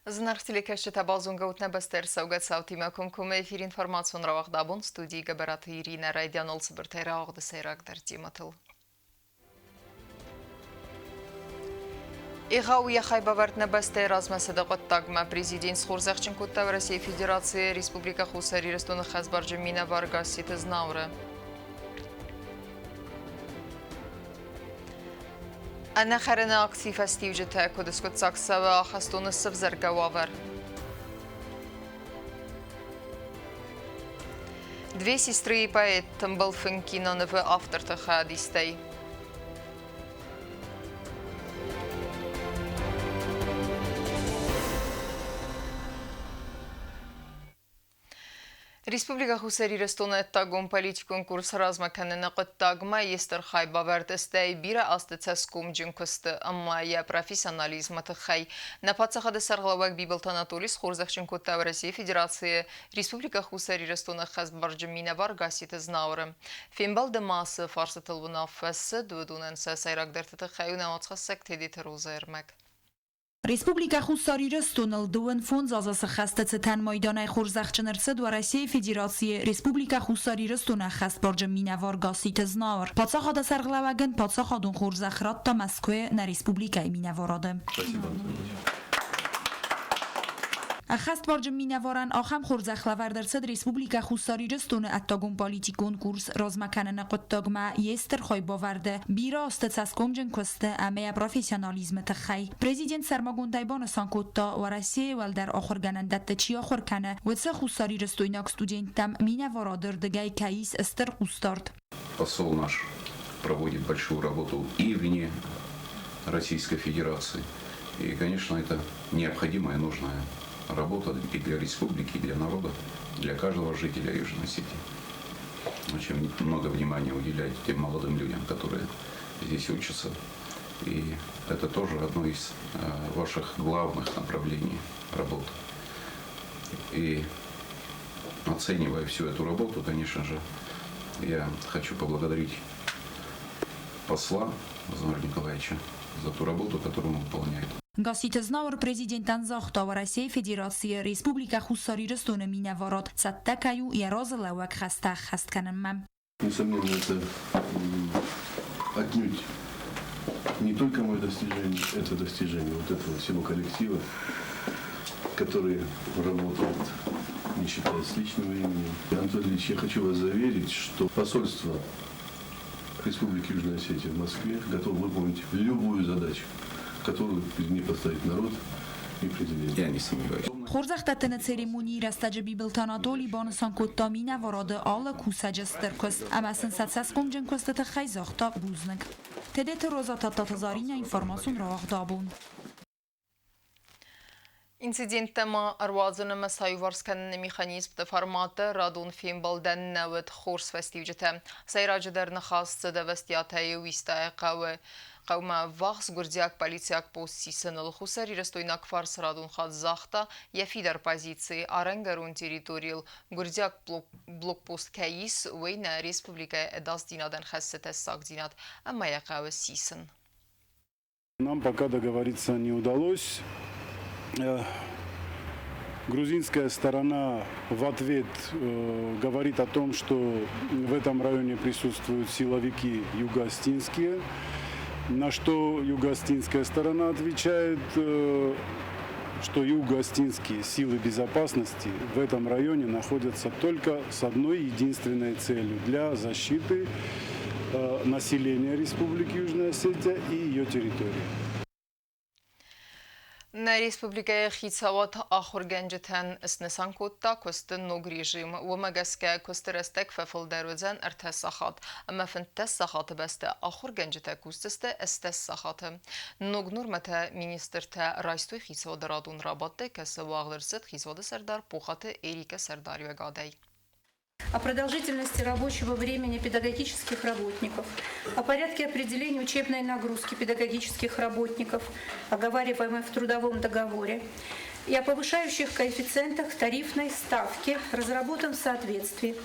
Зынаргъ телекӕсджытӕ, базонгӕ ут нӕ бӕстӕ ӕрцӕугӕ цаутимӕ комкоммӕ эфир информацион рауагъд абон студийы Гӕбӕраты Иринӕ райдианыл цыбыртӕй рауагъды сӕйрагдӕр темӕтыл. Егъау йӕ хайбавӕрд нӕ бӕстӕйы размӕцыды хъуыддагмӕ президент схорзӕхджын кодта Уӕрӕсейы Федерацийы Республикӕ Хуссар Ирыстоны хӕсбарджын минӕвар Гасситы Знауыры. Ӕнӕхӕрыны акцийы фӕстиуджытӕ куыд скъуыддзаг цӕуы ахӕстоны сывзӕргӕ уавӕр? Две сестры и поэт тымбыл фынг кинонывы авторты хайадистӕй. Республикӕ Хуссар Ирыстоны ӕддагон политикон курс размӕ кӕныны хъуыддагмӕ йе стыр хайбавӕрд стӕй бирӕ азты цӕсгомджын куысты ӕмӕ йӕ профессионализмы тыххӕй нӕ паддзахады сӕргълӕууӕг Бибылты Анатоли схорзӕхджын кодта Уӕрӕсейы Федерацийы Республикӕ Хуссар Ирыстоны хӕсбарджын минӕвар Гасситы Знауыры. Фембӕлды ма цы фарстытыл уынаффӕ цыд, уыдонӕн сӕ сӕйрагдӕрты тыххӕй у нӕ уацхӕссӕг Тедеты Розӕ ӕрмӕг. Республикӕ Хуссар Ирыстоныл 25 азы сыххӕсты цытӕн майданӕй хорзӕхджын ӕрцыд Уӕрӕсейы Федерацийы Республикӕ Хуссар Ирыстоны ӕххӕстбарджын минӕвар Гасситы Знауыр. Паддзахады сӕргълӕууӕгӕн паддзахадон хорзӕх радта Мӕскуыйы нӕ республикӕйы минӕварады. Ӕххӕстбарджын минӕварӕн ахӕм хорзӕх лӕвӕрд ӕрцыд Республикӕ Хуссар Ирыстоны ӕддагон политикон курс размӕ кӕныны хъуыддагмӕ йе стыр хайбавӕрды, бирӕ азты цӕсгомджын куысты ӕмӕ йӕ профессионализмы тыххӕй. Президент сӕрмагондӕй банысан кодта, Уӕрӕсейы уӕлдӕр ахуыргӕнӕндӕтты чи ахуыр кӕны, уыцы хуссарирыстойнаг студенттӕм минӕварады рдыгӕй кӕй ис стыр хъусдард. Посол наш проводит большую работу и вне Российской Федерации. И, конечно, это необходимая, нужная работа и для республики, и для народа, для каждого жителя Южной Осетии. Очень много внимания уделяете тем молодым людям, которые здесь учатся. И это тоже одно из ваших главных направлений работы. И оценивая всю эту работу, конечно же, я хочу поблагодарить посла Владимира Николаевича за ту работу, которую он выполняет. Гасситы Знауыр президентӕн загъта Уӕрӕсейы Федерацийы Республикӕ Хуссар Ирыстоны минӕварад цӕттӕ кӕй у йӕ разылӕууӕг хӕстӕ ӕххӕст кӕнынмӕ. Несомненно, это отнюдь не только мое достижение, это достижение вот этого всего коллектива, который работает, не считаясь с личным временем. Анатолий Ильич, я хочу вас заверить, что посольство Республики Южная Осетия в Москве готово выполнить любую задачу, которую перед ней поставит народ и президент. Я не сомневаюсь. Хорзӕхдӕттыны церемонийы рӕстӕджы Бибылты Анатоли банысан кодта минӕварады алы кусӕджы стыр куыст ӕмӕ сын сӕ цӕсгомджын куысты тыххӕй загъта бузныг. Тедеты Роза Тадтаты Заринӕ информацион рауагъд абон. Инциденттӕ ма ӕруадзын ӕмӕ сӕ аиуварс кӕныны механизмты форматы радон фембӕлдӕн нӕ уыд хорз фӕстиуджытӕ. Сӕйраджыдӕр ныхас цыд ӕвӕстиатӕй Уистӕйы хъӕуы хъӕумӕ ӕввахс гуырдзиаг полициаг пост сисыныл. Хуссарирыстойнаг фарс радон хатт загъта йӕ фидар позици арӕнгӕрон территорийыл гуырдзиаг блокпост кӕй ис, уый нӕ республикӕйы ӕдасдзинадӕн хӕссы тӕссагдзинад ӕмӕ йӕ хъӕуы сисын. Нам пока договориться не удалось. Грузинская сторона в ответ говорит о том, что в этом районе присутствуют силовики юго-остинские, на что юго-остинская сторона отвечает, что юго-остинские силы безопасности в этом районе находятся только с одной единственной целью – для защиты населения Республики Южная Осетия и ее территории. Нӕ республикӕйы хицауад ахуыргӕнджытӕн снысан кодта куысты ног режим. Уымӕ гӕсгӕ куысты рӕстӕг фӕфылдӕр уыдзӕн ӕртӕ сахат ӕмӕ 15 сахаты бӕсты ахуыргӕнджытӕ кусдзысты 80 сахаты. Ног нормӕтӕ министртӕ райстой хицауады радон рабадты, кӕцы уагъд ӕрцыд хицауады сӕрдар Пухаты Эрикы сӕрдариуӕгадӕй. О продолжительности рабочего времени педагогических работников, о порядке определения учебной нагрузки педагогических работников, оговариваемой в трудовом договоре, и о повышающих коэффициентах тарифной ставки, разработан в соответствии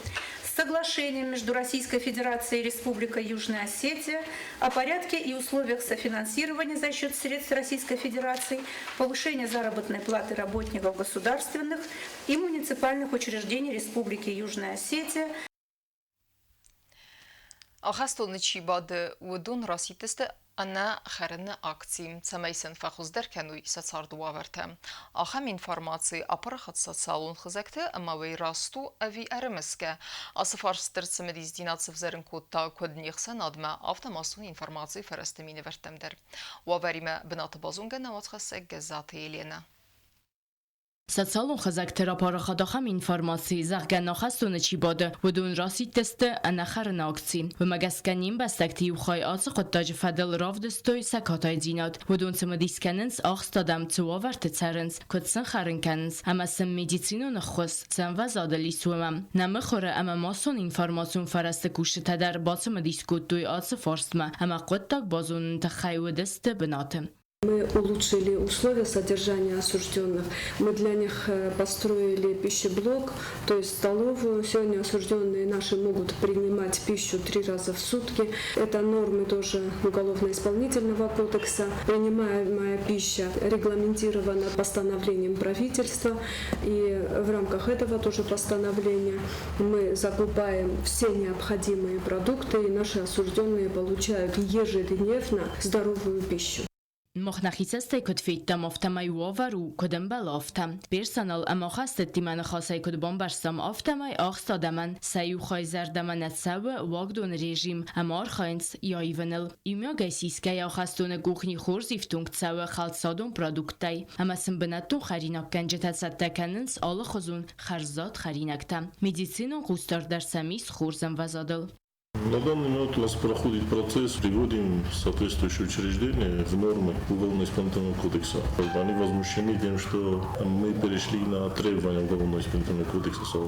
с Соглашением между Российской Федерацией и Республикой Южная Осетия о порядке и условиях софинансирования за счет средств Российской Федерации повышения заработной платы работников государственных и муниципальных учреждений Республики Южная Осетия. Ахӕстоны чи бады, уыдон расидтысты ӕнӕ хӕрыны акци, цӕмӕй сын фӕхуыздӕр кӕной сӕ царды уавӕртӕ. Ахӕм информаци апарахат социалон хызӕгты ӕмӕ уый раст у ӕви ӕрымысгӕ? Ацы фарст дӕр цымыдисдзинад сывзӕрын кодта куыд не хсӕнадмӕ, афтӕ массон информацийы фӕрӕзты минӕвӕрттӕм дӕр. Уавӕримӕ бынаты базонгӕ нӕ уацхӕссӕг Гӕззаты Еленӕ. Социалон хызӕгты рапарахат ахӕм информаци, зӕгъгӕ, ахӕстоны чи бады, уыдон расидтысты ӕнӕхӕрыны акци. Уымӕ гӕсгӕ не мбӕстӕгты иу хай ацы хъуыддаджы фӕдыл равдыстой сӕ катайдзинад. Уыдон цымыдис кӕнынц, ахст адӕм цы уавӕрты цӕрынц, куыд сын хӕрын кӕнынц ӕмӕ сын медицинон ӕххуыс цы ӕмвӕзадыл ис, уымӕ. Нӕ мыхуыры ӕмӕ массон информацион фӕрӕзты кусджытӕ дӕр бацымыдис кодтой ацы фарстмӕ ӕмӕ хъуыддаг базоныны тыххӕй уыдысты бынаты. Мы улучшили условия содержания осужденных. Мы для них построили пищеблок, то есть столовую. Сегодня осужденные наши могут принимать пищу 3 раза в сутки. Это нормы тоже Уголовно-исполнительного кодекса. Принимаемая пища регламентирована постановлением правительства. И в рамках этого тоже постановления мы закупаем все необходимые продукты, и наши осужденные получают ежедневно здоровую пищу. Мах нӕхи цӕстӕй куыд федтам, афтӕмӕй уавӕр у, куыд ӕмбӕлы, афтӕ. Персонал ӕмӕ ахӕстӕттимӕ ныхасӕй куыд бамбӕрстам, афтӕмӕй ахст адӕмӕн сӕ иу хай зӕрдӕмӕ нӕ цӕуы уагдоны режим ӕмӕ архайынц йӕ аивыныл. Иумиагӕй сисгӕйӕ ахӕстоны кухни хорз ифтонг цӕуы хӕлцадон продукттӕй ӕмӕ сын бынӕттон хӕринаггӕнджытӕ цӕттӕ кӕнынц алыхуызон хӕрзад хӕринӕгтӕ. Медицинон хъусдард дӕр сӕм ис хорз ӕмвӕзадыл. На данный момент у нас проходит процесс, приводим соответствующие учреждения в нормы Уголовно-исполнительного кодекса. Они возмущены тем, что мы перешли на требования Уголовно-исполнительного кодекса,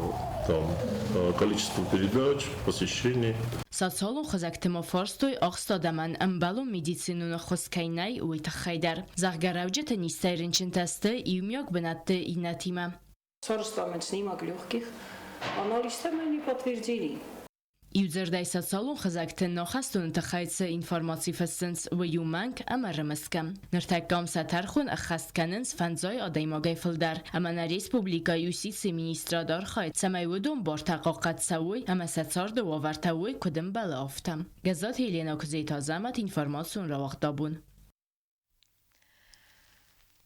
там, количество передач, посещений. Социалон хызӕгты ма фарстой ахст адӕмӕн ӕмбӕлон медицинон ӕххуыс кӕй нӕй, уый тыххӕй дӕр. Зӕгъгӕ, рӕуджыты низтӕй рынчынтӕ сты иумиаг бынӕтты иннӕтимӕ. Сарӕзтам снимок легких, анализтӕ мы не подтвердили. Иудзырдӕй социалон хызӕгты нохӕстоны тыххӕй цы информаци фыссынц, уый у мӕнг ӕмӕ ӕрымысгӕ. Ныртӕккӕ ам сӕ тӕрхон ӕххӕст кӕнынц фӕндзай адӕймагӕй фылдӕр, ӕмӕ нӕ республикӕйы юстицийы министрад архайы, цӕмӕй уыдон бартӕ хъахъхъӕд цӕуой ӕмӕ сӕ царды уавӕртӕ уой, куыд ӕмбӕлы, афтӕ. Гӕззаты Еленӕ Куыдзеты Азӕмӕт информацион рауагъда бон.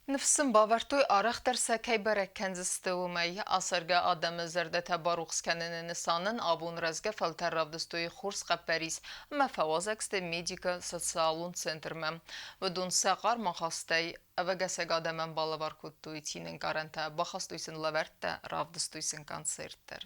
Ныфс сын бавӕрдтой, арӕхдӕр сӕ кӕй бӕрӕг кӕндзысты, уымӕй. Ацӕргӕ адӕмы зӕрдӕтӕ барухс кӕныны нысанӕн абон рӕзгӕ фӕлтӕр равдыстой хорз хъӕппӕрис ӕмӕ фӕуазӕг сты медико-социалон центрмӕ. Уыдон сӕ хъарм ахастӕй ӕвӕгӕсӕг адӕмӕн балӕвар кодтой цинӕнкъарӕнтӕ, бахастой сын лӕвӕрттӕ, равдыстой сын концерт дӕр.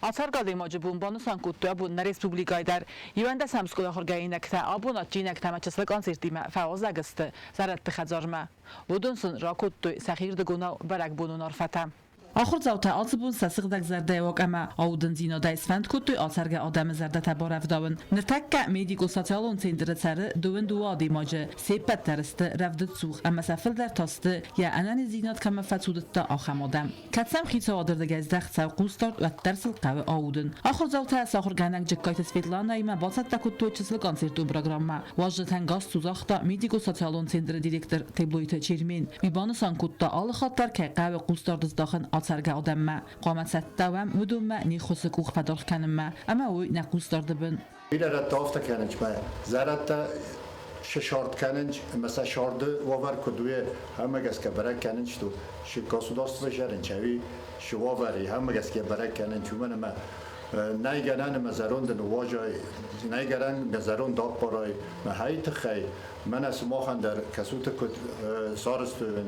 Ацӕргӕ адӕймаджы бон банысан кодтой абон нӕ республикӕйы дӕр. 11-ӕм скъолайы ахуыргӕнинӕгтӕ абон адджинӕгтӕ ӕмӕ чысыл концерттимӕ фӕуазӕг сты зӕрӕдты хӕдзармӕ. Уыдон сын ракодтой сӕхирдыгонау бӕрӕгбонон арфӕтӕ. Ахуырдзаутӕ ацы бон сӕ сыгъдӕг зӕрдӕйы ӕмӕ аудындзинадӕй сфӕнд кодтой ацӕргӕ адӕмы зӕрдӕтӕ барӕвдауын. Ныртӕккӕ медико-социалон центры цӕры 22 адӕймаджы. Се ппӕт дӕр сты рӕвдыдцух ӕмӕ сӕ фылдӕр та сты, йӕ ӕнӕниздзинад кӕмӕ фӕцудыдта, ахӕм адӕм. Кӕд сӕм хицауады рдыгӕй здӕхт цӕуы хъусдард, уӕддӕр сыл хъӕуы аудын. Ахуырдзаутӕ сӕ ахуыргӕнӕг Джыккайты Светланӕимӕ бацӕттӕ кодтой чысыл концертон программӕ. Уазджытӕн гасцу загъта медико-социалон центры директор Теблойты Чермен. Уый банысан кодта, алы хатт дӕр кӕй хъӕуы хъусдард здахын ацӕргӕ адӕммӕ. Хъуамӕ цӕттӕ уӕм уыдонмӕ не ххуысы къух фӕдаргъ кӕнынмӕ, ӕмӕ уый нӕ хъусдарды бын. Бирӕ рӕтты афтӕ кӕнынц, мӕ зӕрӕдтӕ сшарт кӕнынц ӕмӕ сӕ шарды уавӕр куыд у, ӕмӕ гӕсгӕ бӕрӕг кӕнынц, то государство зӕрынч ӕви шы уавӕри, ӕмӕ гӕсгӕ бӕрӕг кӕнынц, уымӕн ӕмӕ нӕй гӕнӕн ӕмӕ зӕронды ныууазай, нӕй гӕнӕн ӕмӕ зӕронд аппарай, мӕ хӕй тыххӕй мӕнӕ сымахӕн дӕр кӕсуты куыд сарӕзтой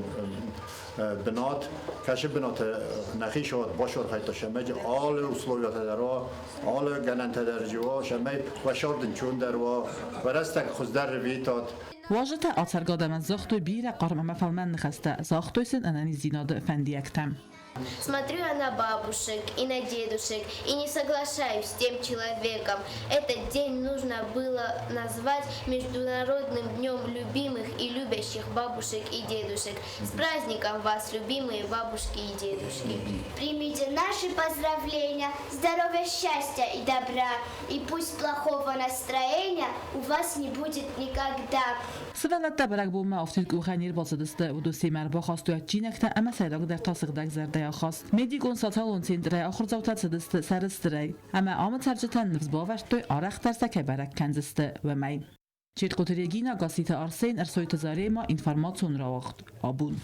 бынат, кӕсы бынаты нӕхи сод башорхайдта сӕмӕджы алы условиятӕ дӕр уа, алы гӕнӕнтӕ дӕр уа, сӕмӕй уӕ чун дӕр уа, уӕ рӕстӕг хуыздӕр рвитат. Уазджытӕ ацӕргӕ адӕмӕн загътой бирӕ хъарм ӕмӕ фӕлмӕн ныхӕстӕ, загътой сын ӕнӕниздзинады фӕндиӕгтӕ. Смотрю я на бабушек и на дедушек и не соглашаюсь с тем человеком. Этот день нужно было назвать Международным днем любимых и любящих бабушек и дедушек. С праздником вас, любимые бабушки и дедушки! Примите наши поздравления, здоровья, счастья и добра. И пусть плохого настроения у вас не будет никогда. Сывӕллӕттӕ бӕрӕгбонмӕ афтид къухӕй не рбацыдысты, уыдон семӕ ӕрбахастой адджинӕгтӕ ӕмӕ сӕйрагдӕр та сыгъдӕг зӕрдӕйы ахаст. Медикон социалон центрӕй ахуырдзаутӕ цыдысты сӕрыстырӕй ӕмӕ амы цӕрджытӕн ныфс бавӕрдтой, арӕхдӕр сӕ кӕй бӕрӕг кӕндзысты, уымӕй. Четкоты Регина, Гасситы Арсен, Ӕрсойты Зарема, информацион рауагъд абон.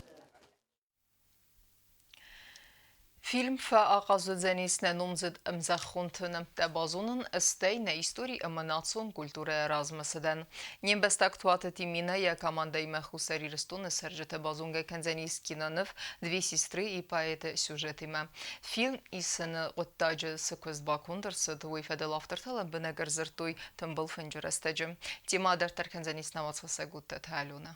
Фильм фӕахъаз уыдзӕнис нӕ номдзыд ӕмзӕххонты нӕмттӕ базонын, стӕй нӕ истори ӕмӕ национ культурӕйы размӕцыдӕн. Не мбӕстаг Туаты Тиминӕ йӕ командӕимӕ Хуссар Ирыстоны цӕрджыты базонгӕ кӕндзӕнис киноныв «Две сестры и поэты» сюжетимӕ. Фильм исыны хъуыддаджы цы куыст баконд ӕрцыд, уый фӕдыл автортӕ лӕмбынӕг ӕрдзырдтой тымбыл фынджы рӕстӕджы. Темӕ дарддӕр кӕндзӕнис нӕ уацхӕссӕг Гуттаты Аленӕ.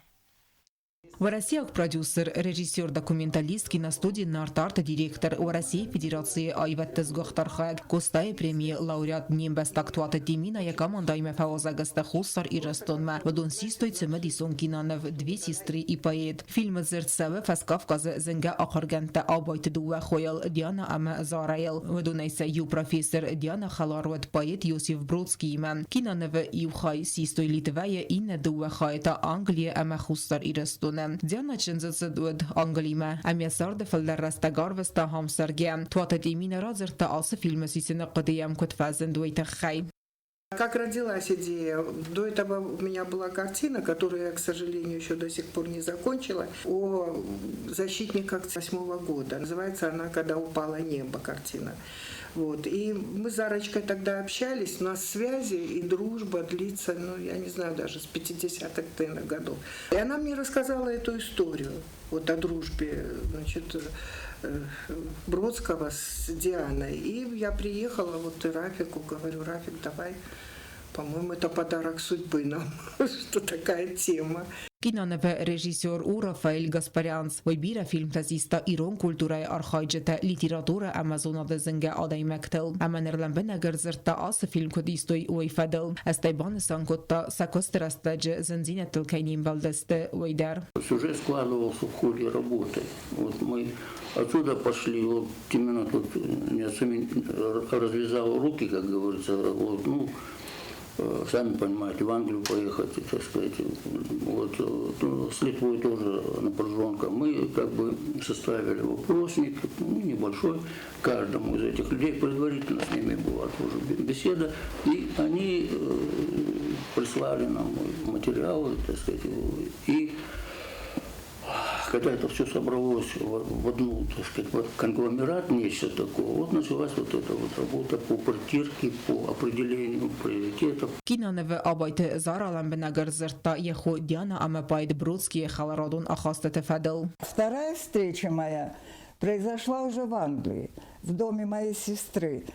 Уӕрӕсейаг продюсер, режиссер-документалист, киностуди «Нарт-арт» директор, Уӕрӕсейы Федерацийы аивӕдты сгуыхт архайӕг, Къостайы премийы лауреат не мбӕстаг Туаты Тимина йӕ командӕимӕ фӕуазӕг сты Хуссар Ирыстонмӕ. Уыдон систой цымыдисон киноныв «Две сестры и поэт». Фильмы дзырд цӕуы Фӕскавказы зынгӕ ахуыргӕндтӕ Абайты дыууӕ хойыл Диана ӕмӕ Зарайыл. Уыдонӕй сӕ иу профессор Диана хӕлар уыд поэт Иосиф Бродскиимӕ. Кинонывы иу хай систой Литвӕйы, иннӕ дыууӕ хайы та Английы ӕмӕ Хуссар Ирыстоны. Диана чындзыцыд уыд Англимӕ ӕмӕ царды фылдӕр рӕстӕг арвыста ӕмцӕргӕ. Туаты Тъиминӕ радзырдта ацы фильмы сисыны хъуыды йӕм куыд фӕзынд, уый тыххӕй. Как родилась идея? До этого у меня была картина, которую я, к сожалению, еще до сих пор не закончила, о защитниках восьмого года. Называется она «Когда упало небо» картина. Вот. И мы с Зарочкой тогда общались, у нас связи и дружба длится, ну, я не знаю, даже с 50-х годов. И она мне рассказала эту историю вот о дружбе, значит, Бродского с Дианой. И я приехала вот и Рафику, говорю, Рафик, давай, по-моему, это подарок судьбы нам, что такая тема. Кинонывы режиссер у Рафаэль Гаспарянц. Уый бирӕ фильмтӕ систа ирон культурӕйы архайджытӕ, литературӕ ӕмӕ зонады зынгӕ адӕймӕгтыл. Ӕмӕ ныр лӕмбынӕг ӕрдзырдта ацы фильм куыд истой, уый фӕдыл. Стӕй банысан кодта, сӕ куысты рӕстӕджы зындзинӕдтыл кӕй не мбӕлдысты, уый дӕр. Сюжет складывался в ходе работы. Вот мы отсюда пошли, вот именно тут мне развязал руки, как говорится, вот, ну, сами понимаете, в Англию поехать, так сказать, вот, с Литвой тоже напряженка. Мы как бы составили вопросник, ну, небольшой, каждому из этих людей, предварительно с ними была тоже беседа, и они прислали нам материалы, так сказать, и когда это все собралось в одну, так сказать, в конгломерат, нечто такое, вот началась вот эта вот работа по притирке, по определению приоритетов. Кинонывы Абайты Зара лӕмбынӕг ӕрдзырдта йӕ хо Диана ӕмӕ поэт Бродскийы хӕларадон ахастыты фӕдыл. Вторая встреча моя произошла уже в Англии, в доме моей сестры.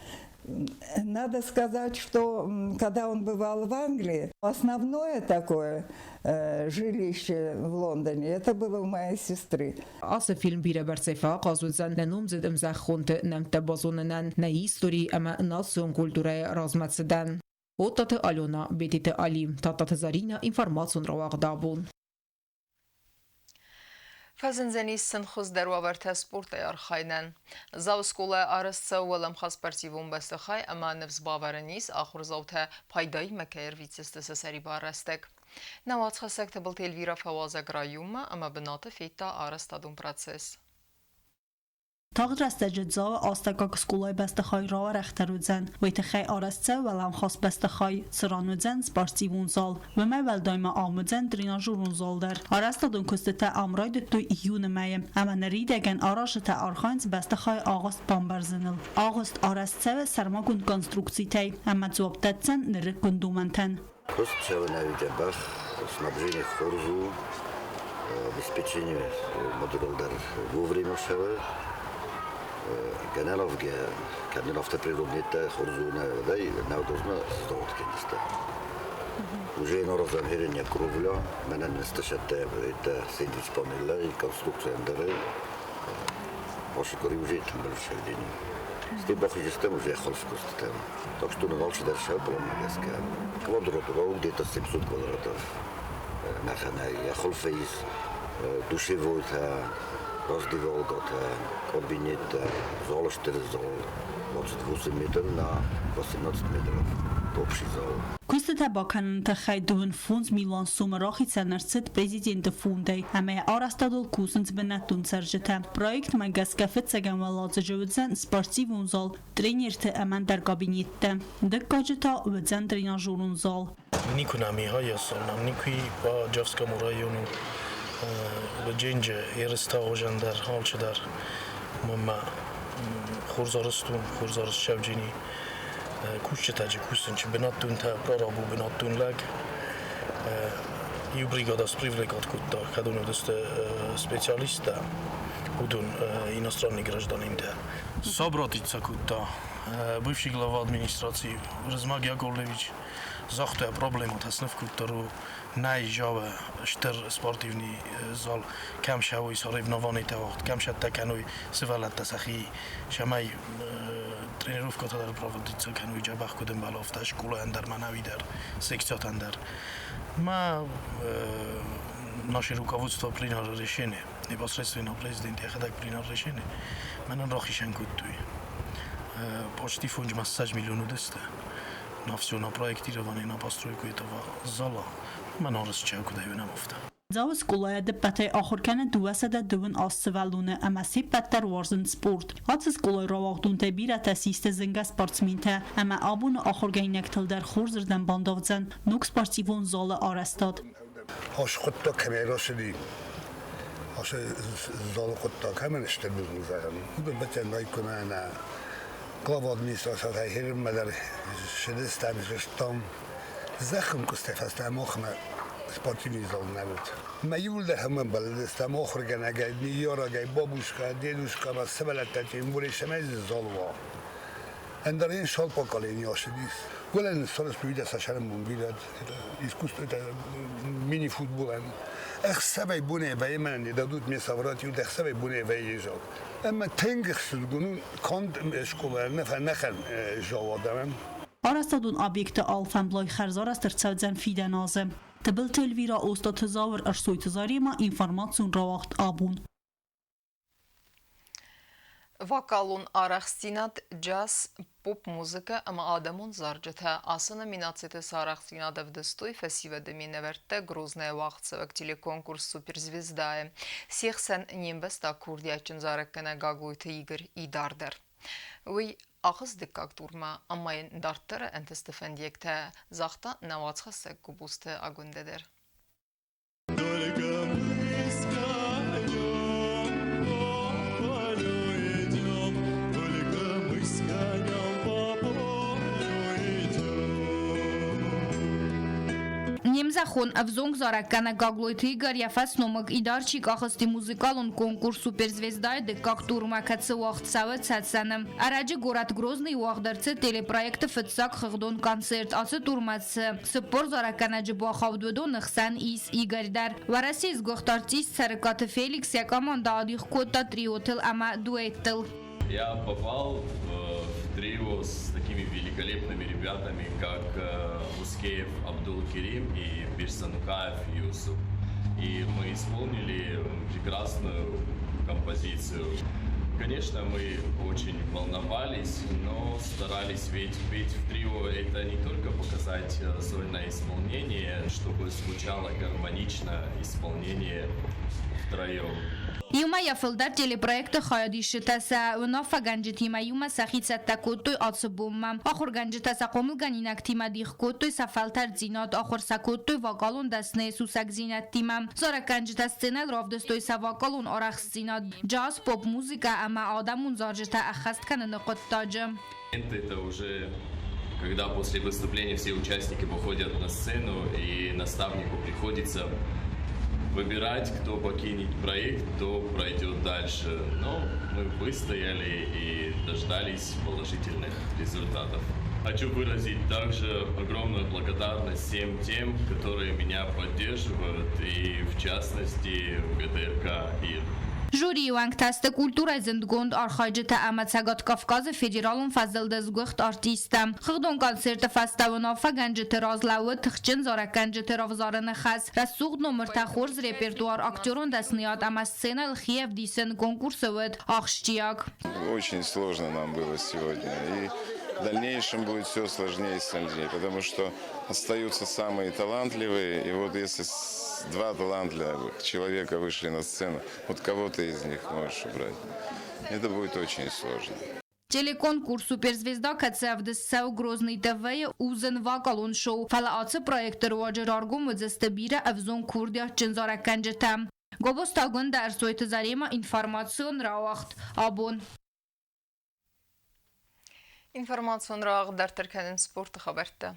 Надо сказать, что когда он бывал в Англии, основное такое жилище в Лондоне, это было у моей сестры. Ацы фильм бирӕбӕрцӕй фӕахъаз уыдзӕн нӕ номдзыд ӕмзӕххонты нӕмттӕ базонынӕн, нӕ истори ӕмӕ национ культурӕйы размӕцыдӕн. Оттаты Алена, Бететы Али, Тадтаты Заринӕ, информацион рауагъд абон. Фӕзындзӕнис сын хуыздӕр уавӕртӕ спортӕй архайынӕн. Дзауы скъолайы арӕзт цӕуы уӕлӕмхас спортивон бӕстыхай ӕмӕ ныфс бавӕрӕн ис, ахуырдзаутӕ пайдаимӕ кӕй ӕрвитдзысты сӕ сӕрибар рӕстӕг. Нӕ уацхӕссӕг Тыбылты Эльвирӕ фӕуазӕг районмӕ ӕмӕ бынаты федта арӕзтадон процесс. Тагъд рӕстӕджы Дзауы астӕуккаг скъолайы бӕстыхай рауӕрӕхдӕр уыдзӕн. Уый тыххӕй арӕзт цӕуы уӕлӕмхас бӕстыхай, цыран уыдзӕн спортивон зал. Уымӕй уӕлдай ма ам уыдзӕн тренажерон зал дӕр. Арӕзтадон куыстытӕ ам райдыдтой июны мӕйы ӕмӕ ныридӕгӕн аразджытӕ архайынц бӕстыхайы агъуыст бамбӕрзыныл. Агъуыст арӕзт цӕуы сӕрмагонд конструкцитӕй ӕмӕ дзуапп дӕтдзӕн нырыккон домӕнтӕн. Куыст цӕуы ӕви дзӕбӕх, снабжение хорз у, обеспечение модулыл дӕр вовремя цӕуы. Гӕнӕн уӕвгӕ, кӕд нын афтӕ придумнеттӕ хорз у нӕ уӕдӕй нӕудозмӕ сдавод кӕндзысты. Уже наразамерение кровля, мӕнӕн ныстысӕттӕ это сэндвич панеллӕ и конструкция ӕндӕрӕй. Прошлый уже тымбыл учреждение. Стӕй бахизыстӕм уже ӕххуырст куыстытӕм. Так что нын алчидӕр сӕ пъланмӕ гӕсгӕ квадратов, где-то 700 квадратов нӕхӕнӕй йӕ хуылфы ис душевойтӕ, раздевалкӕтӕ, кабинеттӕ, зал стыр зал, 28 метр на 18 метров общий зал. Куыстытӕ бакӕныны тыххӕй 25 милуан сомы рахицӕн ӕрцыд президенты фондӕй ӕмӕ йӕ арӕзтадыл кусынц бынӕттон цӕрджытӕ. Проектмӕ гӕсгӕ фыццӕгӕм уӕладзыджы уыдзӕн спортивон зал, тренерты ӕмӕ ӕндӕр кабинеттӕ. Дыккаджы та уыдзӕн тренажерон зал. Никуы нӕм ихайӕссон, нам никуы по Джавскому району Дженджы ерыстӕ дӕр, алчидӕр мӕ хорз арӕзт у, хорз арӕзт сӕвджини кусджытӕ кусынч бынӕттонтӕ, прораб у бынӕттон лӕг. Иу бригада спривлекать кодта, кӕдон уыдысты специалисттӕ, уыдон иностранный гражданинтӕ. Собратиться кодта бывший глава администрации Рызмаг Яковлевич загъта проблемӕтӕ сныв кодта нӕй жавӕ стыр спортивный зал кӕм сӕуой соревнованийтӕ уагъд, кӕм сӕттӕ кӕной сывӕллӕттӕ сӕхи, цӕмӕй тренировкӕтӕ дӕр проводиться кӕной дзӕбӕх куыд ӕмбӕлы, афтӕ скъолайӕн дӕр, мӕнӕуи дӕр, секциятӕн дӕр. Мӕ наше руководство приняло решение, непосредственно президент йӕхӕдӕг принял решение, мӕнӕн рахицӕн кодтой почти 65 миллион уыдысты на все, на проектирование, на постройку этого зала. Мӕн арӕзт куыдӕй уынӕм, афтӕ. Дзауы скъолайы ӕдӕппӕтӕй ахуыр кӕны 228 сывӕллоны ӕмӕ се ппӕт дӕр уарзынц спорт. Ацы скъолайы рауагъдонтӕй бирӕтӕ систы зынгӕ спортсментӕ ӕмӕ абоны ахуыргӕнинӕгтыл дӕр хорзырдӕм бандавдзӕн ног спортивон залы арӕзтад. Ацы хъуыддаг кӕмӕй рацыди, ацы залы хъуыддаг кӕмӕн стыр бузныг зӕгъӕм, уыдон бӕттӕн райкомӕ нӕ глава администрацийы хермӕ дӕр сыдыстӕм, сыстам. Зӕххын куыстӕй фӕстӕ махмӕ спортивный зал нӕ уыд. Мӕ иууылдӕр ӕмӕ бӕллыдыстӕм ахуыргӕнӕгӕй, ныййарӕгӕй, бабушка, дедушка ӕмӕ сывӕллӕттӕ тем более цӕмӕй дзы зал уа. Ӕндӕр ин шал поколение ацыдис. Уӕлӕ сарӕзтой сӕрмон бирӕ искусство, это мини-футболӕн. Ӕхсӕвӕй бонӕй вӕййы не дадут мне соврать, ӕхсӕвӕй бонӕй вӕййы зал. Ӕмӕ тынг ӕхсызгон у канд скъолайӕн нӕ, фӕлӕ ӕнӕхъӕн зал адӕмӕн. Арӕзтадон объекты алфӕмблай хӕрзарӕзт ӕрцӕудзӕн фидӕн азы. Тыбылты Эльвира, Остъаты Зауыр, Ӕрсойты Заремӕ, информацион рауагъд «Абон». Вокалон арӕхстдзинад, джаз, поп-музыкӕ ӕмӕ адӕмон зарджытӕ ацы номинациты сӕ арӕхстдзинад ӕвдыстой фӕсивӕды минӕвӕрттӕ Грознайы уагъдцӕуӕг телеконкурс «Суперзвезда-йы». Се хсӕн не мбӕстаг курдиатджын зарӕггӕнӕг Гаглойты Игорь Идар дӕр. Уый ахызт дыккаг турмӕ ӕмӕ йын дарддӕры ӕнтысты фӕндиӕгтӕ загъта нӕ уацхӕссӕг Губузты Агуындӕ дӕр. Только мы с конем по полю идем, только мы с конем по полю идем. Не мзӕххон ӕвзонг зарӕггӕнӕг Гаглойты Игорь йӕ фӕсномыг Идарчик ахызти музыкалон конкурс «Суперзвезда-йы дыккаг турмӕ, кӕцы уагъд цӕуы Цӕцӕны. Ӕрӕджы горӕт Грозныйы уагъд ӕрцыд телепроекты фыццаг хыгъдон концерт. Ацы турмӕ цы 40 зарӕггӕнӕджы бахауд, уыдоны хсӕн ис Игорь дӕр. Уӕрӕсейы сгуыхт артист Цӕрыккаты Феликс йӕ командӕ адих кодта триотыл ӕмӕ дуэттыл. Я попал в трио с такими великолепными ребятами, как Ускеев Абдул-Керим и Бирсанукаев Юсуф. И мы исполнили прекрасную композицию. Конечно, мы очень волновались, но старались, ведь петь в трио – это не только показать сольное исполнение, чтобы звучало гармонично исполнение втроем. Иумӕ фылдӕр телепроекты хайадисджытӕ сӕ уынаффӕгӕнджытимӕ иумӕ сӕхи цӕттӕ кодтой ацы бонмӕ. Ахуыргӕнджытӕ сӕ хъомылгӕнинӕгтимӕ дих кодтой сӕ фӕлтӕрддзинад, ахуыр сӕ кодтой вокалон дӕсныйы сусӕгдзинӕдтимӕ. Зарӕггӕнджытӕ сценӕйыл равдыстой сӕ вокалон арӕхстдзинад, джаз, поп-музыкӕ ӕмӕ адӕмон зарджытӕ ӕххӕст кӕныны хъуыддаджы. Это уже когда после выступления все участники выходят на сцену и наставнику приходится выбирать, кто покинет проект, кто пройдет дальше. Но мы выстояли и дождались положительных результатов. Хочу выразить также огромную благодарность всем тем, которые меня поддерживают, и в частности в ГТРК «Ир». Жюрийы уӕнгтӕ сты культурӕйы зындгонд архайджытӕ ӕмӕ Цӕгат Кавказы федералон фӕзылды сгуыхт артисттӕ. Хыгъдон концерты фӕстӕ уынаффӕгӕнджыты раз лӕууы тыхджын зарӕггӕнджыты равзарыны хӕс. Рӕсугъд номыртӕ, хорз репертуар, актерон дӕсныйад ӕмӕ сценӕйыл хи ӕвдисын конкурсы уыд ахсджиаг. Очень сложно нам было сегодня. И в дальнейшем будет все сложнее и сложнее, потому что остаются самые талантливые. И вот если два талантливых человека вышли на сцену, вот кого ты из них можешь убрать? Это будет очень сложно. Телеконкурс «Суперзвезда» кӕцы ӕвдыст цӕуы Грозный ТВ-йы, у зын вокалон шоу, фӕлӕ ацы проекты руаджы раргом уыдзысты бирӕ ӕвзонг курдиатджын зарӕггӕнджытӕ. Гобозты Агуындӕ, Ӕрсойты Заремӕ, информацион рауагъд «Абон». Информацион рауагъд дарддӕр кӕнынц спорты хабӕрттӕ.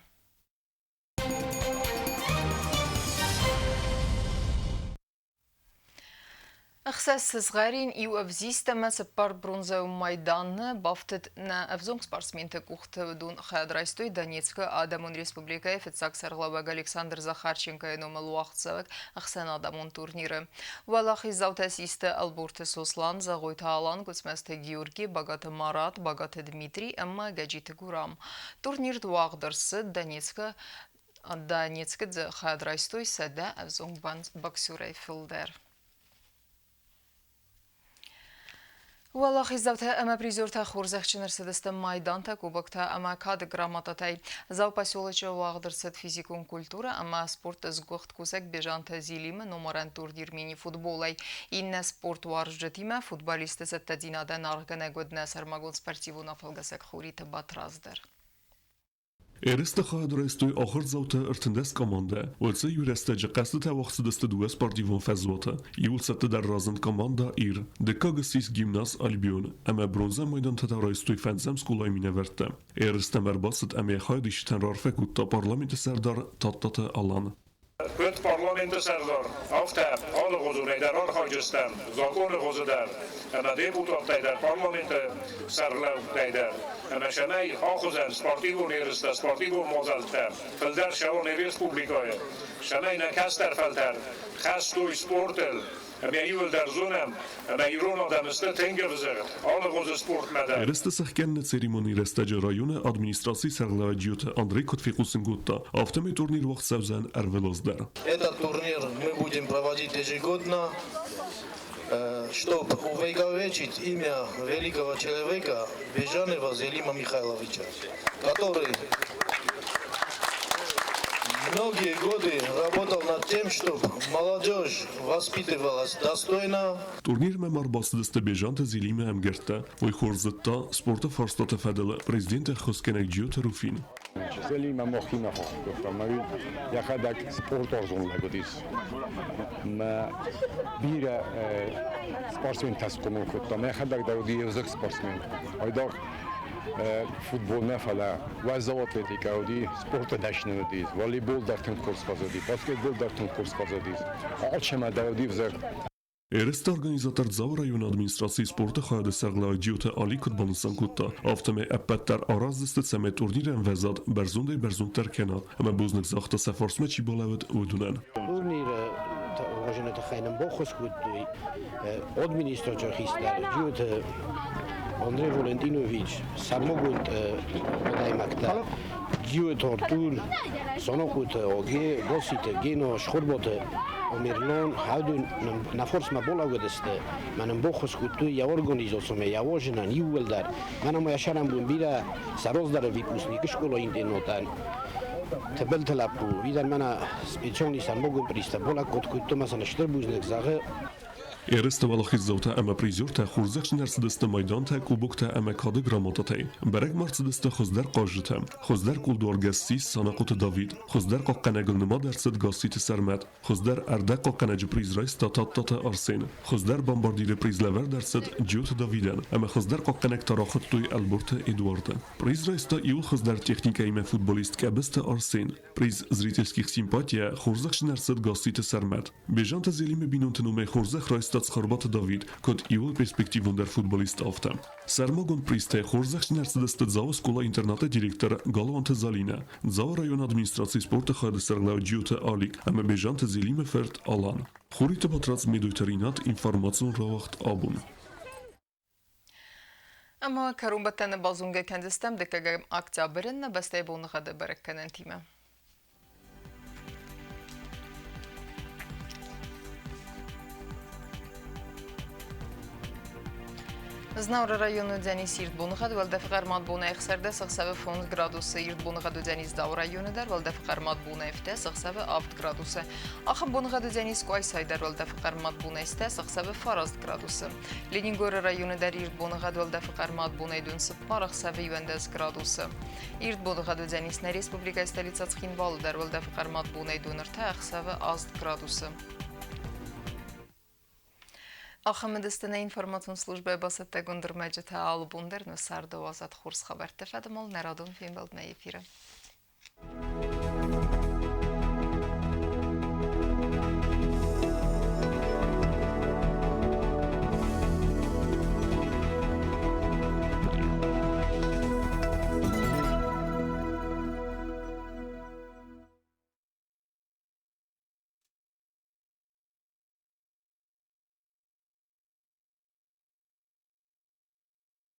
Ӕхсӕз сызгъӕрин, иу ӕвзист ӕмӕ цыппар бронзӕйон майданы бафтыд нӕ ӕвзонг спортсменты къухты. Уыдон хайад райстой Донецкы Адӕмон Республикӕйы фыццаг сӕргълӕууӕг Александр Захарченкойы номыл уагъдцӕуӕг ӕхсӕнадӕмон турниры. Уӕлахиздзаутӕ систы Ӕлборты Сослан, Зӕгъойты Алан, Гуыцмӕзты Георги, Багаты Марат, Багаты Дмитрий ӕмӕ Гӕджиты Гурам. Турнир уагъд ӕрцыд Донецкы Донецкы хайад райстой 100 ӕвзонг боксерӕй фылдӕр. Уӕлахиздзаутӕ ӕмӕ призертӕ хорзӕхджын ӕрцыдысты майдантӕ, кубоктӕ ӕмӕ кады грамотатӕй. Дзау поселочы уагъд ӕрцыд физикон культурӕ ӕмӕ спорты сгуыхт кусӕг Бежанты Зелимы номарӕн турнир мини-футболӕй. Иннӕ спортуарзджытимӕ футболистты цӕттӕдзинадӕн аргъгӕнӕг уыд нӕ сӕрмагонд спортивон афӕлгӕсӕг Хуриты Батрадз дӕр. Ерысты хайад райстой ахуырдзаутӕ 13 командӕ. Уыцы иу рӕстӕджы хъӕзтытӕ уагъд цыдысты дыууӕ спортивон фӕзуаты. Иуыл цӕттӕдӕр разынд командӕ «Ир», дыккаг ссис гимназ «Альбион» ӕмӕ бронзӕ майдантӕ та райстой фӕндзӕм скъолайы минӕвӕрттӕ. Ерыстӕм ӕрбацыд ӕмӕ йӕ хайадисджытӕн раарфӕ кодта парламенты сӕрдар Тадтаты Алан. Куыд парламенты сӕрдар, афтӕ алыгъуызонӕй дӕр архайджыстӕм закъоны хуызы дӕр ӕмӕ депутаттӕй дӕр, парламенты сӕргълӕудтӕй дӕр. Ӕмӕ цӕмӕй ахуыдзӕн спортивон ерыстӕ, спортивон мадзӕлттӕ фылдӕр цӕуой нӕ республикӕйы, цӕмӕй нӕ кӕстӕр фӕлтӕр хӕстой спортыл, ӕмӕ иуылдӕр зонӕм, ӕмӕ ирон адӕм сты тынг ӕвзыгъд алыгъуызы спортмӕ дӕр. Ерысты сӕхгӕныны церемонийы рӕстӕджы районы администрацийы сӕргълӕууӕг Джиоты Андрей куыд фехъусын кодта, афтӕмӕй турнир уагъд цӕудзӕн ӕрвылаз дӕр. Этот турнир мы будем проводить ежегодно, чтобы увековечить имя великого человека Бежанова Зелима Михайловича, который многие годы работал над тем, чтобы молодежь воспитывалась достойно. Турнирмӕ ма ӕрбацыдысты Бежанты Зелимы ӕмгӕрттӕ. Уый хорз зыдта спорты фарстаты фӕдыл президенты ӕххуысгӕнӕг Джиоты Руфин. Зелимӕ мохимӕ хох кодта, ӕмӕ йӕхӕдӕг спортуарзон лӕг уыдис. Мӕ бирӕ спортсментӕ схъомыл кодта. Мӕхӕдӕг дӕр уыди ӕвзӕр спортсмен. Айдагъ футбол нӕ, фӕлӕ уӕззау атлетикӕ уыди, спорты дӕсны уыди, волейбол дӕр тынг хорз хъазыди, баскетбол дӕр тынг хорз хъазыди. Алцӕмӕ дӕр уыди ӕвзӕр. Ерысты организатор Дзауы районы администрацийы спорты хайады сӕргълӕууӕг Джиоты Али куыд банысан кодта, афтӕмӕй ӕппӕт дӕр араздзысты, цӕмӕй турниры ӕмвӕзад бӕрзондӕй-бӕрзонддӕр кӕна, ӕмӕ бузныг загъта сӕ фарсмӕ чи балӕууыд, уыдонӕн. Турниры уазыны тыххӕй нын баххуыс кодтой администрацийы хистӕр Джиоты Андрей Валентинович, сӕрмагонд адӕймӕгтӕ Джиоты Артур, Санахъоты Аге, Гасситы Гена, Схуырбаты Амерлан, хӕдон нӕ фарсмӕ балӕууыдысты, мӕнӕн баххуыс кодтой йӕ организацимӕ, йӕ уазынӕн иууылдӕр. Мӕнӕ ма йӕ сӕрӕнбон бирӕ сӕ раздӕры выпускник скъолайы интернатӕн Тыбылты лӕппу, уый дӕр мӕнӕ специалист сӕрмагонд призтӕ балӕггад кодта ӕмӕ сын стыр бузныг зӕгъы. Ерысты уӕлахиздзаутӕ ӕмӕ призертӕ хорзӕхджын ӕрцыдысты майдантӕ, кубоктӕ ӕмӕ кады грамотатӕй. Бӕрӕг ма рцыдысты хуыздӕр хъазджытӕ. Хуыздӕр кулдуаргӕс ссис Санахъоты Давид. Хуыздӕр хъахъхъӕнӕгыл нымад ӕрцыд Гасситы Сӕрмӕт. Хуыздӕр ӕрдӕгхъахъхъӕнӕджы приз райста Тадтаты Арсен. Хуыздӕр бомбардиры приз лӕвӕрд ӕрцыд Джиоты Давидӕн ӕмӕ хуыздӕр хъахъхъӕнӕг та рахуыдтой Ӕлборты Эдуарды. Приз райста иуыл хуыздӕр техникӕимӕ футболист Къӕбысты Арсен. Приз зрительских симпатия хорзӕхджын ӕрцыд Гасситы Сӕрмӕт. Бежанты Зелимы бинонты номӕй хорзӕх райста рахаста Цхуырбаты Давид, куыд иууыл перспективондӕр футболист, афтӕ. Сӕрмагонд призтӕй хорзӕхджын ӕрцыдысты Дзауы скъола-интернаты директор Галуанты Залинӕ, Дзауы районы администрацийы спорты хайады сӕргълӕууӕг Джиоты Алик ӕмӕ Бежанты Зелимы фырт Алан. Хуриты Батрадз, Медойты Ринат, информацион рауагъд абон. Ӕмӕ кӕронбӕттӕны базонгӕ кӕндзыстӕм дыккӕгӕм октябры нӕ бӕстӕйы боныгъӕды бӕрӕггӕнӕнтимӕ. Знауыры районы уыдзӕнис ирд боныгъӕд, уӕлдӕфы хъӕрмад бонӕй ӕхсӕрдӕс, ӕхсӕвы 5 градусы. Ирд боныгъӕд уыдзӕнис Дзауы районы дӕр, уӕлдӕфы хъӕрмад бонӕй 7, ӕхсӕвы 7 градусы. Ахӕм боныгъӕд уыдзӕнис Къуайсайы дӕр, уӕлдӕфы хъӕрмад бонӕй 7, ӕхсӕвы 9 градусы. Ленингоры районы дӕр ирд боныгъӕд, уӕлдӕфы хъӕрмад бонӕй дун 4, ӕхсӕвы 11 градусы. Ирд боныгъӕд уыдзӕнис нӕ республикӕйы столицӕ Цхинвалы дӕр, уӕлдӕфы хъӕрмад бонӕй дун 3, ӕхсӕвы 8 градусы. Ахӕм нӕ информацион службӕ бацӕттӕгонд ӕрмӕджытӕ алы бон дӕр нӕ царды уадзӕд хорз хабӕртты фӕдыл нӕ радон фембӕлдмӕ эфиры.